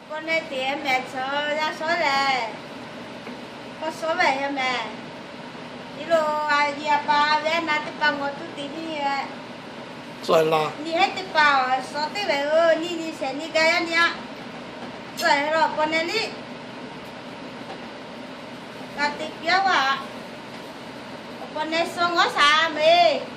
K'awꞈ neh teꞈ mehˍ chaw yaˇ shawˉ lehˬ, k'awꞈ shawˉ ve yaˇ mehˍ. Nyi lo a yi a pa ve na teˇ pa ngawˬ tuˬ teꞈ nyi ve. Nyi heˉ teˇ pa awˬ shawˉ teˇ ve oˬ, nyi nyi shehˍ nyi gaˇ yaˇ nyi a. Tcuh lo k'awꞈ neh liˇ, ka teꞈ piˇ-a vaˇ. K'awꞈ neh shaw ngawˉ shaˍ mehˍ.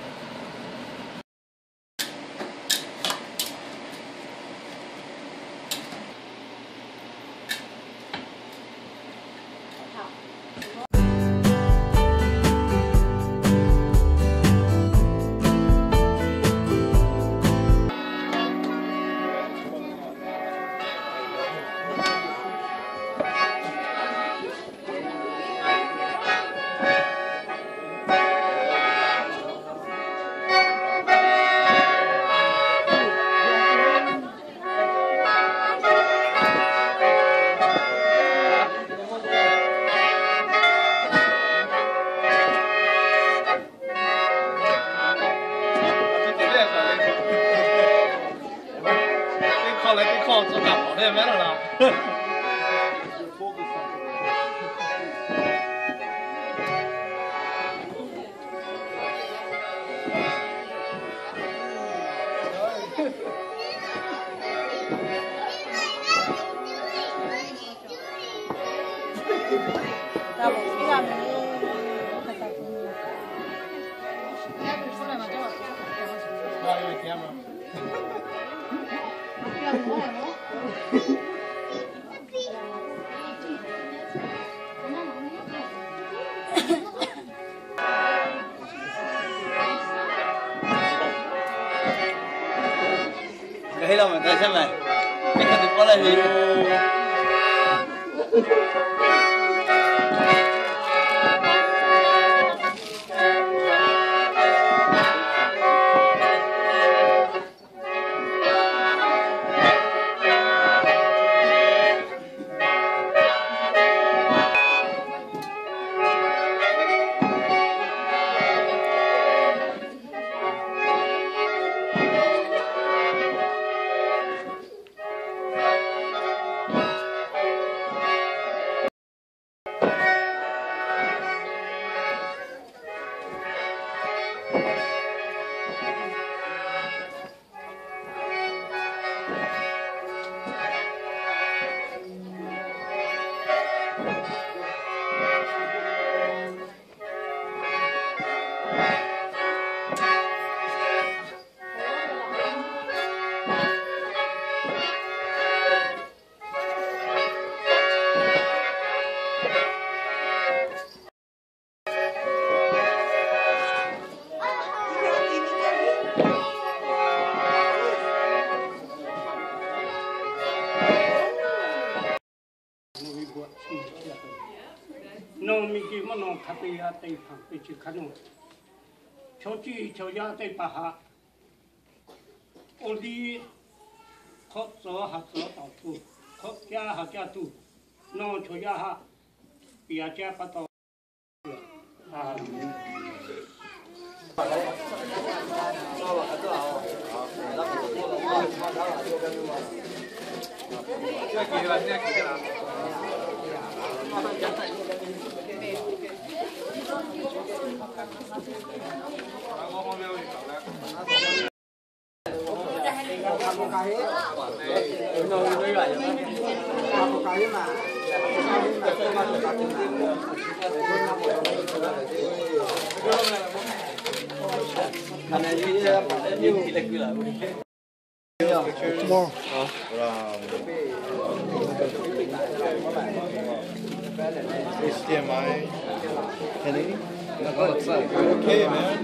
Ngaˬ hui laˇ maˬ ta chehˇ mehˍ. Teˇ hk'aˇ teꞈ pawˆ laˇ ve yoˬ. Nawˬ miˬguiˬ maˇ nawˬ hk'a te g'a te hpanˍ te chi hk'a nawˬ, chaw ciˇ chaw yaˇ teˇ hpaˍ htaꞈ awˬ liˇ hk'awꞈ tcuh haꞈ tcuh taˍ tuˬ, hk'awꞈ caˇ haꞈ caˇ tuˬ, nawˬ chaw yaˇ htaꞈ piˍ a caˇ pa taw. H D M I, Kenny. Okay, man.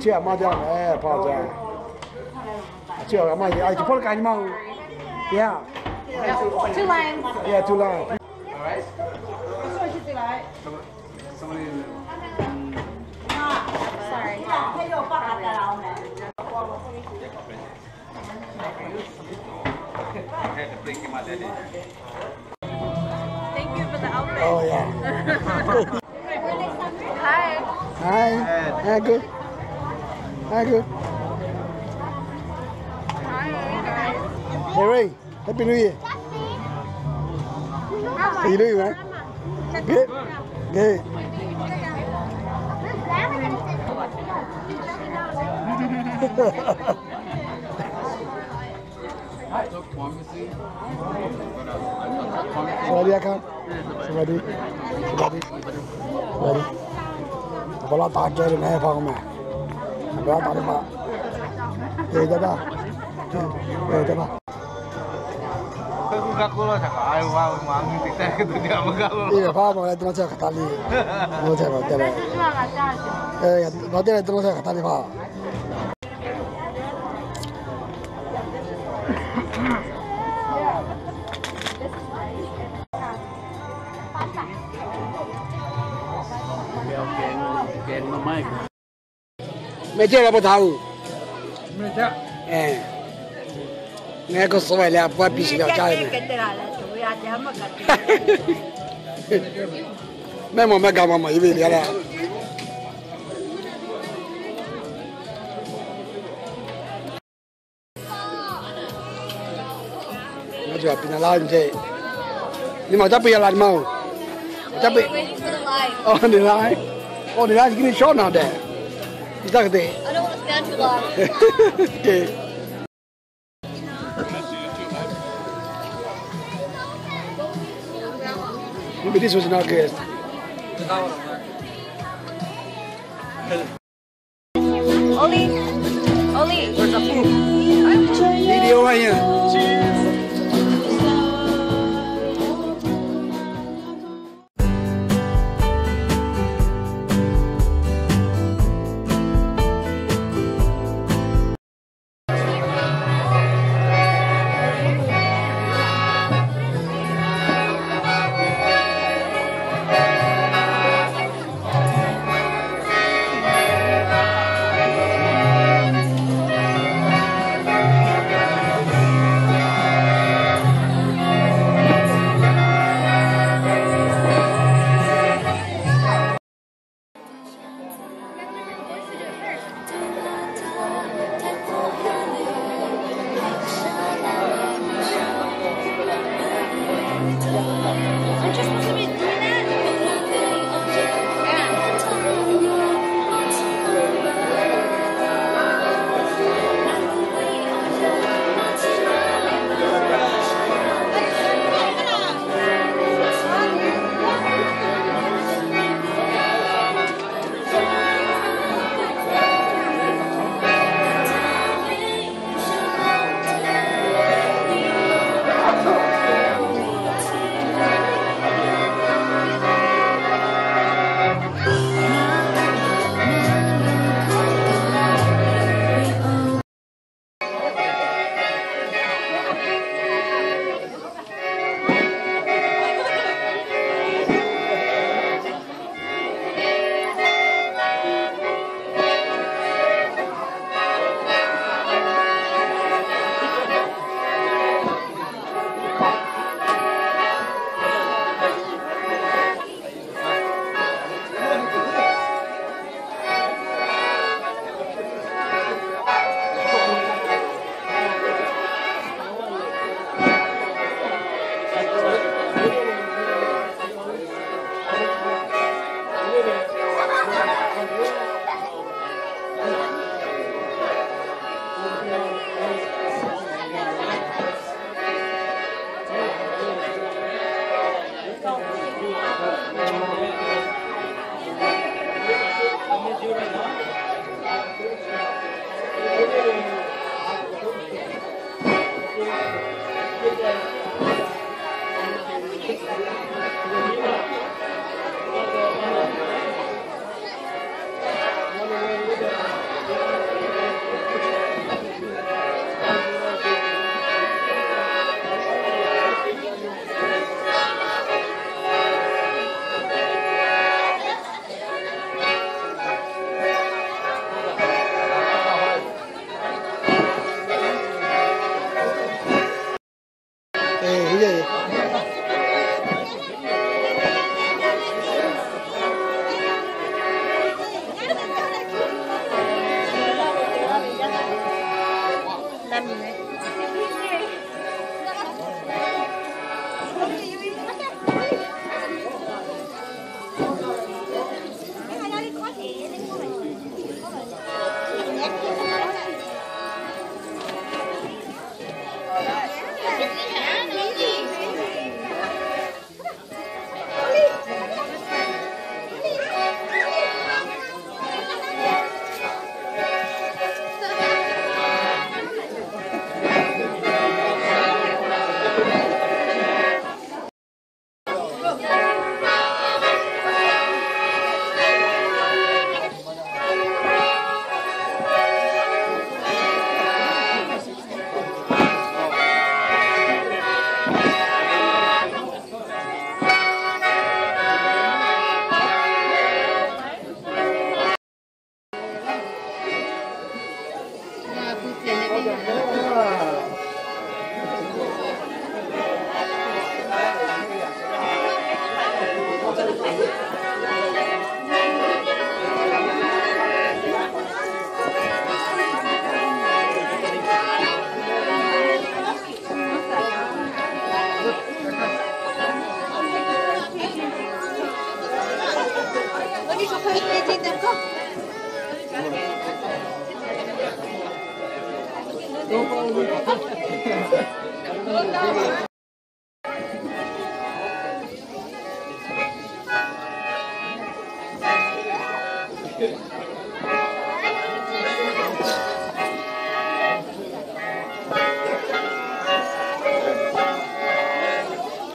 Chi a maˇ jaˇ mehˍ, pa jaˇ. Chi a maˇ jaˇ, a chi hpawˇ kaꞈ nyi maˇ-oˬ. Yeah. Two lines. Yeah, two lines. All right. Sorry. Thank you for the outfit. Oh, yeah. Hi. Hi. Hi, good. Hi, good. Hi, guys. Hey, Ray. Happy New Year. Happy New Year, man. Good. Good. สวัสดีครับ สวัสดี สวัสดี สวัสดี Bala ta ke le me pa me. Bala ta le pa. Ye ja da. Ye ja da. Ye pa ma le, to cha ka ta le. To cha ka ta le. Eh, ma te le, to cha ka ta le pa. Mehˆ ceh la pa htaꞈ-oˬ. Mehˆ k'o suh ve le, a pu a piˇ shiˍ ve awˬ caˇ ve mehˬ. Mehˆ maw mehˆ ga maw maw i ve le a le. Ngaˬ hui a piˇ na laˇ ve ce. Nyi ma caˇ piˇ ya la nyi ma-oˬ. Caˇ piˇ. Waiting for the line. Oh, the line. Oh, the line is getting short now then. Is that the thing? I don't want to stand too long. Okay. Maybe this was not good. Oli, Oli. Where's the food? Video right here. Cheers.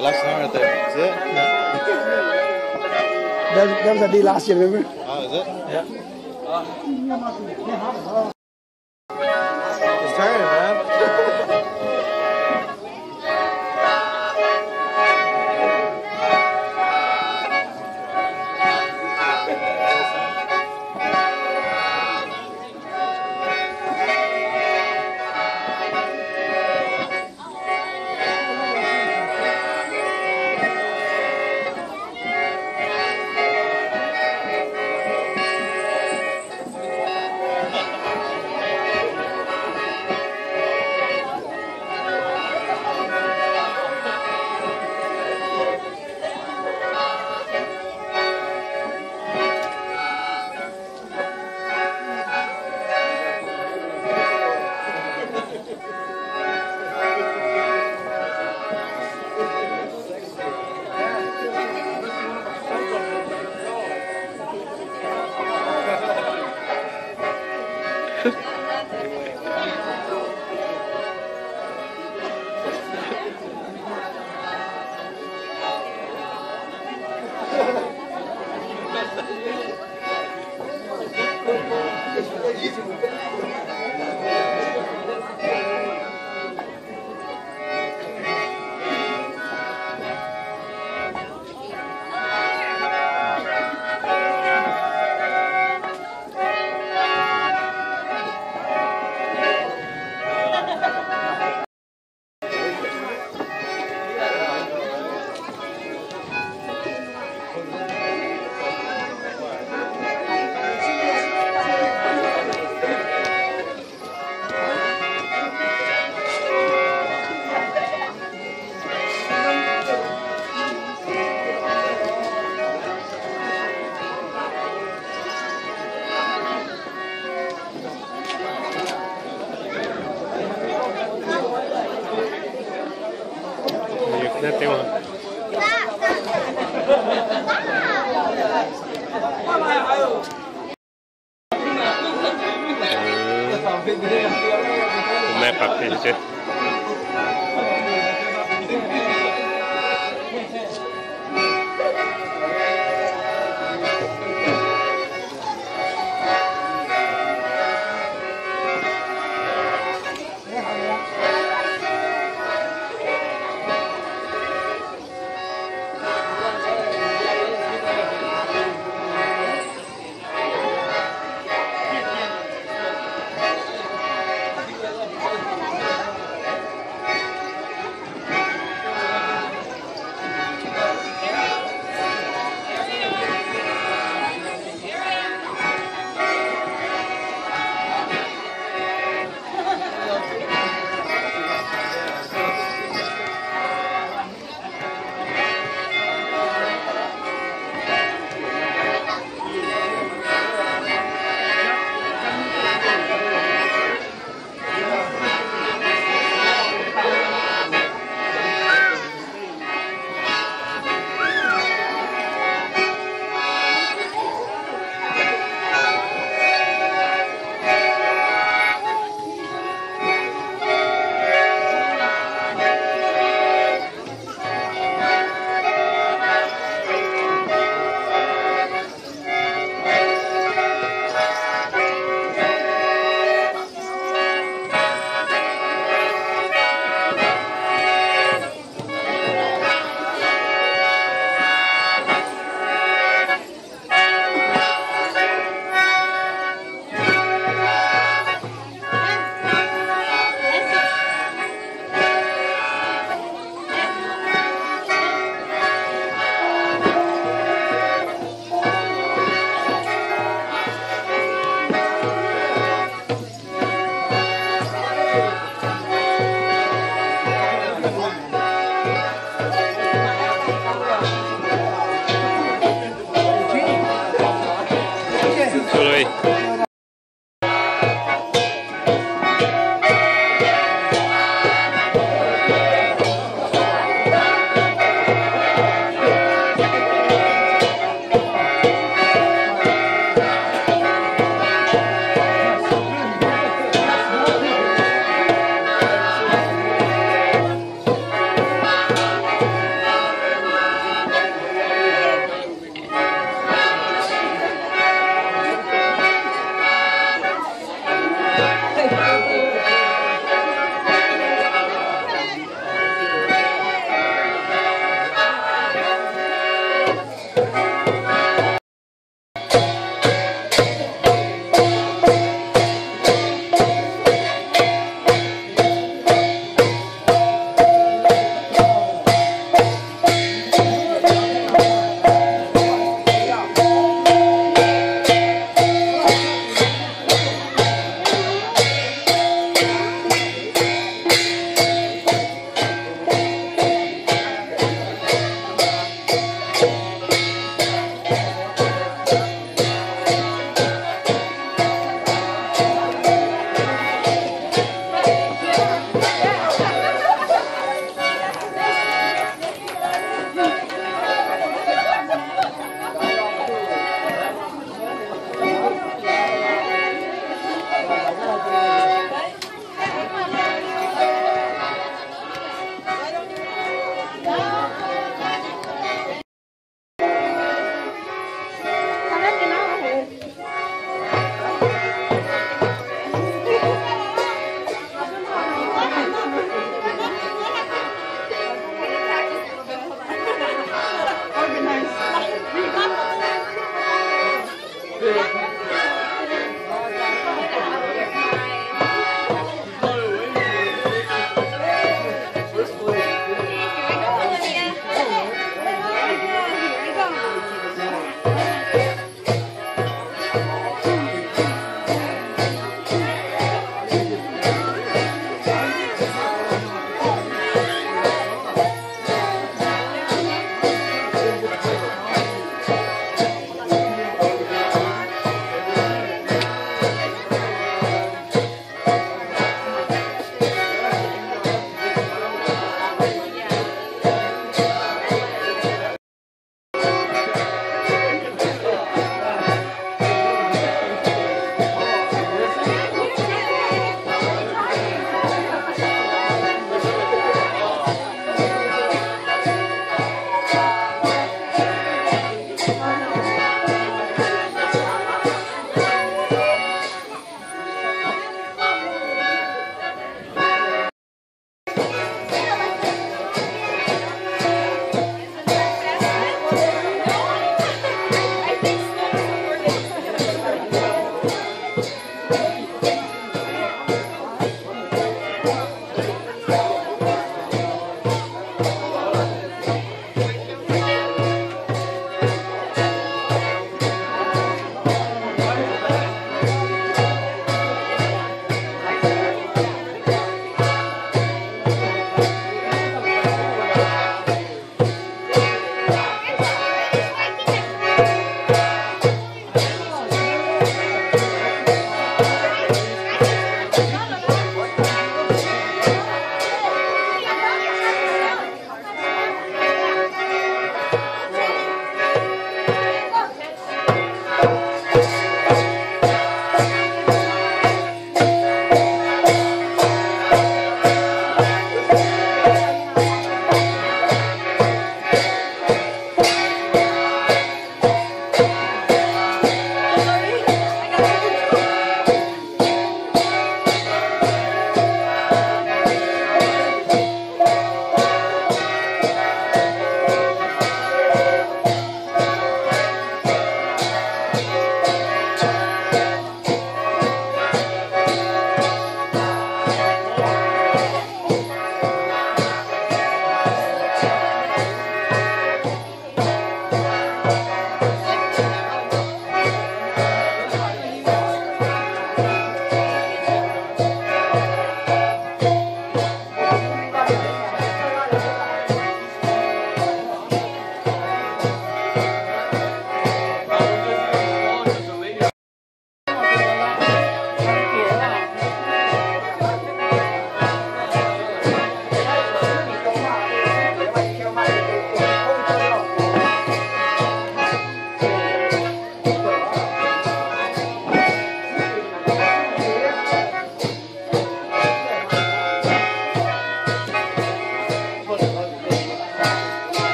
Last time right there. Is it? That, that was, I did last year, remember? Oh, is it? Yeah. It's turning, man.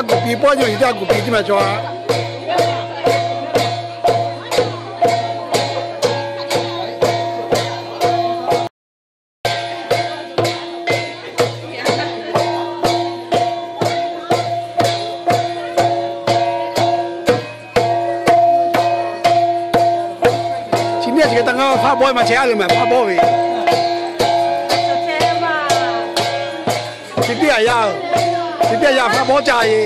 Kuˬ piˍ pawˆ nyi-oˬ, yehˬ teˇ g'aˇ kuˬ piˍ teˇ maˬ cawˬ-a. Chi teˇ g'aˇ chi hk'e taˇ ngaˇ, faˆ bawˆ maˇ chehˇ a le, maˬ faˆ bawˆ ve. Chi teˇ g'aˇ yaˇ, chi teˇ g'aˇ yaˇ faˆ bawˆ caˇ ve.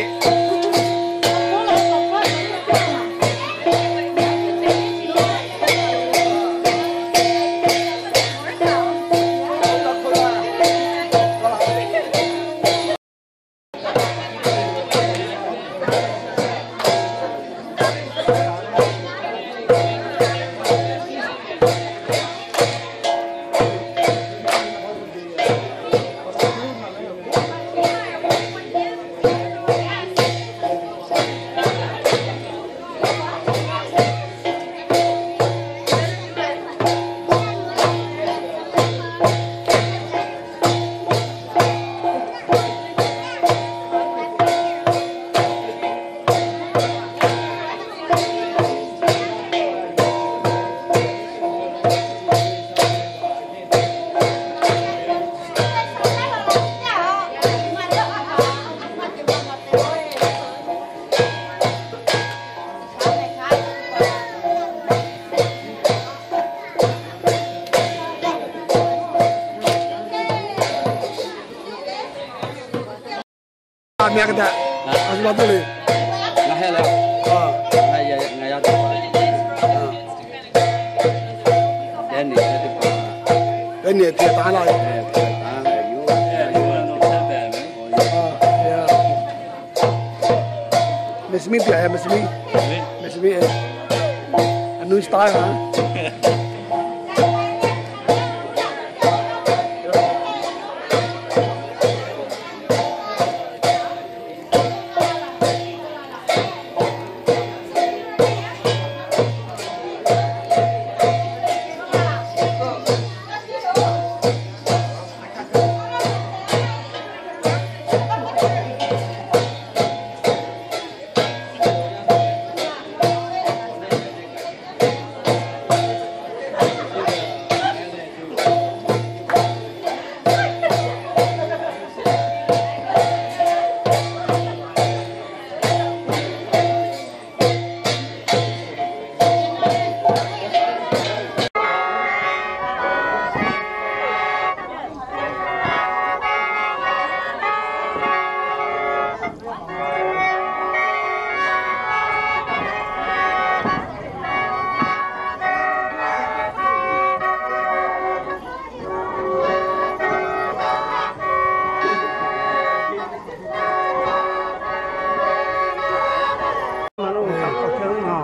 Miss Me, miss me, miss me. A new style, huh?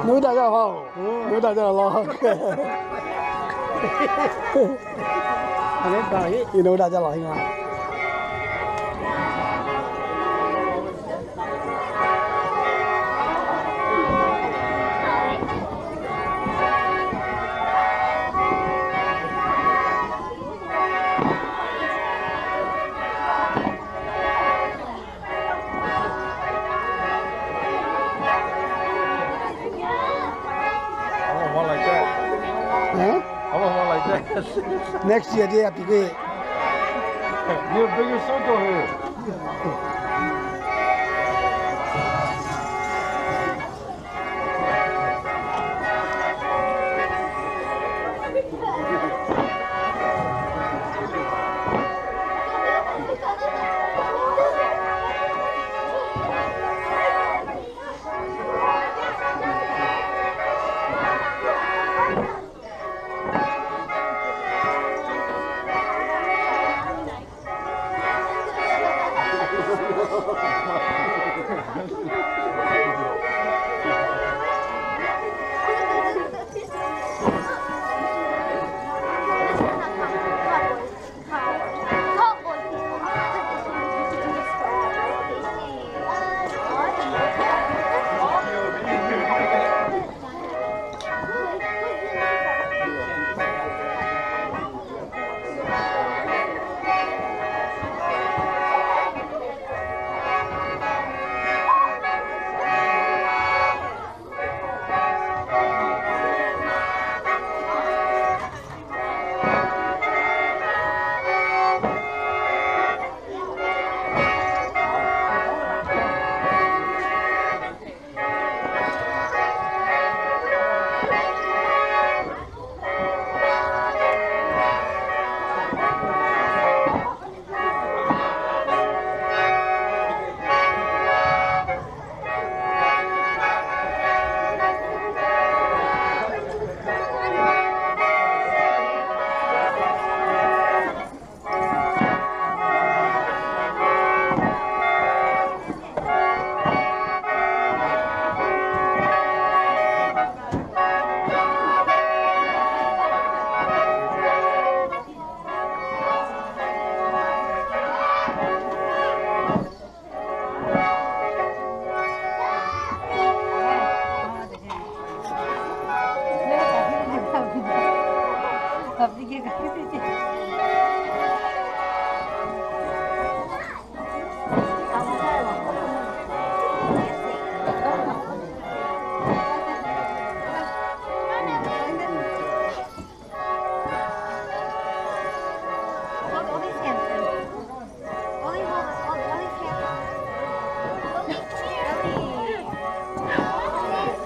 Nawˬ hui daꞈ jaˇ laˬ, nawˬ hui daꞈ jaˇ laˬ. Nawˬ hui daꞈ jaˇ laˬ. Next year, year,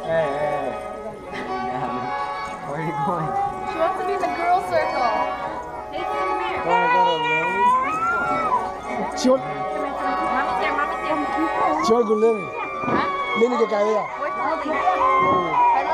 Hey, hey, hey. Where are you going? She wants to be in the girl circle. Hey, come here. Going to go to Lily? Mommy's here, mommy's here. Mommy's here. Lily. Huh? Lily ka k'ai ve a? Where's Lily? Where's Lily?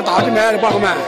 Taˍ ve meh, paˆ k'o meh.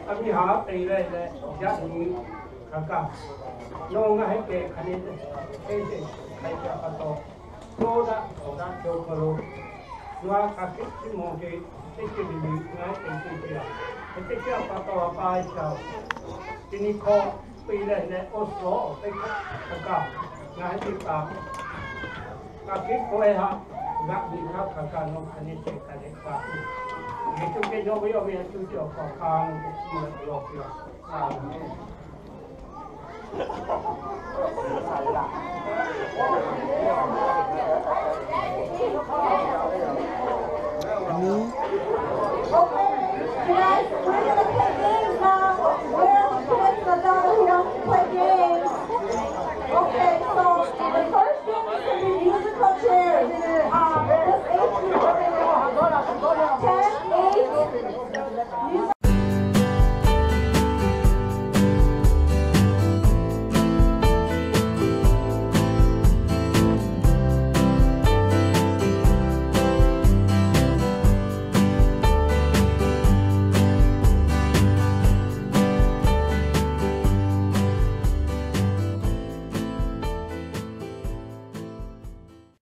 A miˇ haꞈ te leh leh, yaꞈ nyi hk'aˬ kaꞈ nawˬ ngaˬ hui kehˬ hk'aˬ ne te, hk'e te hk'ai ca pa taw, yawˇ daꞈ awˬ daꞈ cawˬ hk'aw lo, ngaˬ hk'aˬ hkiˆ hkiˆ mawˬ te, teˇ ceuˬ le le ngaˬ hui te te te a, hk'e te te a pa taw a pa ca, teˇ nyi hkawˇ te leh leh awˬ suhˍ awˬ teˇ hkawˇ hk'aˬ kaꞈ ngaˬ hui te taˍ. Hk'aˬ hkiˆ k'oˆ e haꞈ, g'aꞈ nyi hk'aˇ hk'aˬ kaꞈ nawˬ hk'aˬ ne te hk'aˬ leh kaꞈ, Yeˍsuˆ Hkriꞈ yawˇ ve yawˇ ve a cuˇ teˇ awˬ hk'aw hk'a lawˬ piˇ a.